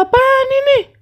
apaan ini?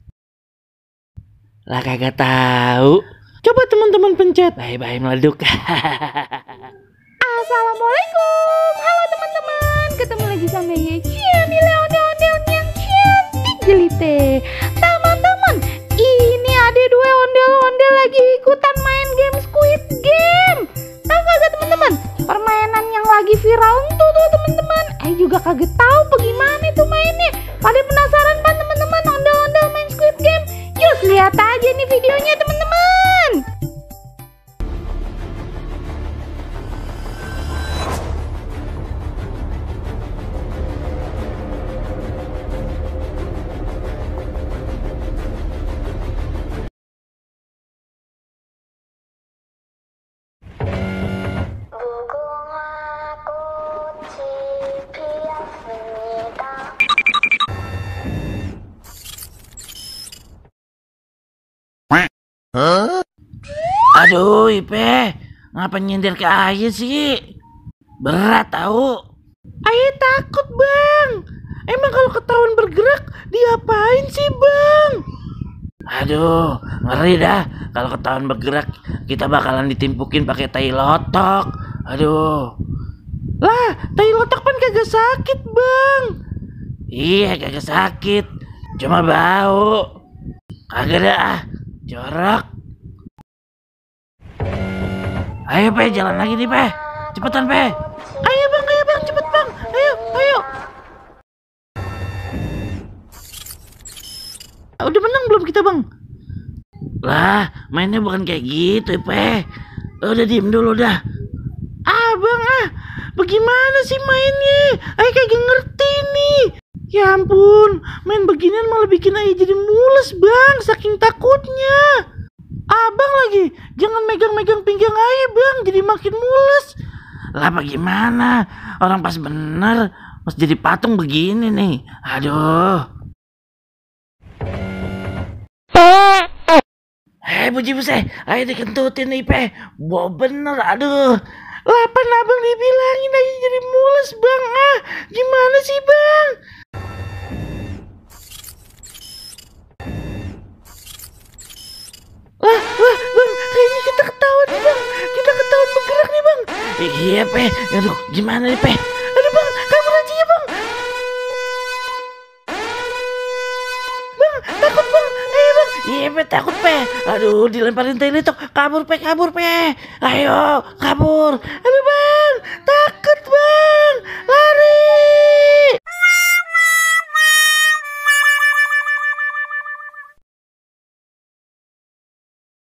Lah kagak tahu. Coba teman-teman pencet. Bye-bye meleduk. Assalamualaikum. Halo teman-teman. Ketemu lagi sama Yecian di ondel-ondel yang cantik jelite. Teman-teman, ini ada dua ondel-ondel lagi ikutan main game Squid Game. Tahu kagak teman-teman? Permainan yang lagi viral tuh teman-teman. Juga kagak tahu bagaimana itu mainnya. Pada penasaran kan teman-teman ondel-ondel main Squid Game? Yuk lihat aja nih videonya teman-teman. Aduh, Ipe, ngapa nyindir ke Aye sih? Berat tahu. Aye takut, Bang. Emang kalau ketahuan bergerak, diapain sih, Bang? Aduh, ngeri dah. Kalau ketahuan bergerak, kita bakalan ditimpukin pakai tai lotok. Aduh. Lah, tai lotok kan kagak sakit, Bang. Iya, kagak sakit. Cuma bau. Kagak dah, jorok. Ayo Pe, jalan lagi nih Pe. Cepetan Pe. Ayo bang, cepet bang. Ayo. Udah menang belum kita bang? Lah, mainnya bukan kayak gitu Pe. Udah diem dulu dah. Bang bagaimana sih mainnya? Ayo kagak ngerti nih. Ya ampun, main beginian malah bikin Ayo jadi mules bang, saking takutnya. Abang lagi, jangan megang-megang pinggang Ayo bang, jadi makin mules. Lah bagaimana? Orang pas bener, pas jadi patung begini nih. Aduh. Buji buseh, Ayo dikentutin nih Pe. Bawa bener, aduh. Lapan abang dibilangin Ayo jadi mules bang. Gimana sih bang? Bang, kayaknya kita ketahuan nih bang. Kita ketahuan bergerak nih bang. Iya Pe, aduh gimana nih Pe? Aduh bang, kabur aja ya bang. Bang, takut bang. Ayo bang. Iya Pe, takut Pe. Aduh, dilemparin tai lotok. Kabur Pe. Ayo, kabur. Aduh bang, takut.